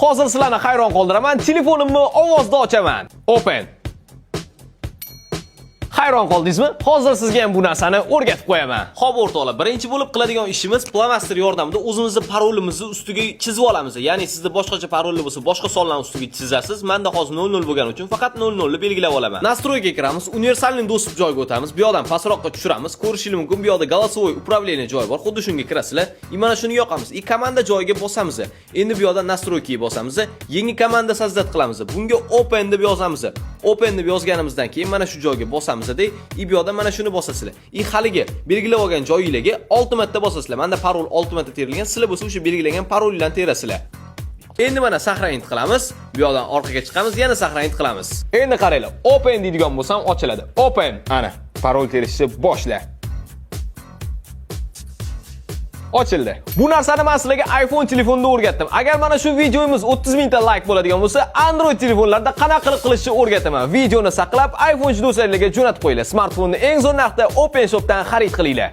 Hozir sizlarni hayron qoldiraman, telefonimni ovozda ochaman. Open. Hayron qoldingizmi? Hozir sizga ham bu narsani o'rgatib qo'yaman. Xo'p, o'rtoqlar, birinchi bo'lib qiladigan ishimiz flomaster yordamida o'zimizni parolimizni ustiga chizib olamiz. Ya'ni sizda boshqacha parolli bo'lsa, boshqa sonlarni ustiga chizasiz. Menda hozir 00 bo'lgani uchun faqat 00 ni belgilab olaman. Настройка ga kiramiz, универсальный доступ joyiga o'tamiz. Bu yoqdan pastroqqa tushiramiz. Ko'rishingiz mumkin, bu yoqda голосовой управление joyi bor. Xuddi shunga kirasizlar. И mana shuni yoqamiz. И команда joyiga bosamiz. Endi bu yoqda настройка ga bosamiz. Yangi команда создать qilamiz. Bunga open deb yozamiz. Open deb yozganimizdan keyin mana shu joyga bosamiz, и bu yoqda mana shuni bosasizlar. И haligi belgilab olgan joyinglarga 6 marta bosasizlar. Menda parol 6 marta terilgan, sizlar bo'lsa o'sha belgilangan parollarni terasizlar. Endi mana сохранить qilamiz. Bu yoqdan orqaga chiqamiz, yana сохранить qilamiz. Endi qaranglar, open deydigan bo'lsam ochiladi. Open. Ana, parol terishni boshla. Ochildi. Bu narsani men sizlarga iPhone telefonida o'rgatdim. Agar mana shu videomiz 30 mingta like bo'ladigan bo'lsa, Android telefonlarda qanaqa qilib qilishni o'rgataman. Videoni saqlab, iPhone do'stlaringizga jo'natib qo'yinglar. Smartfonni eng zo'r narxda Open Shop'dan xarid qilinglar.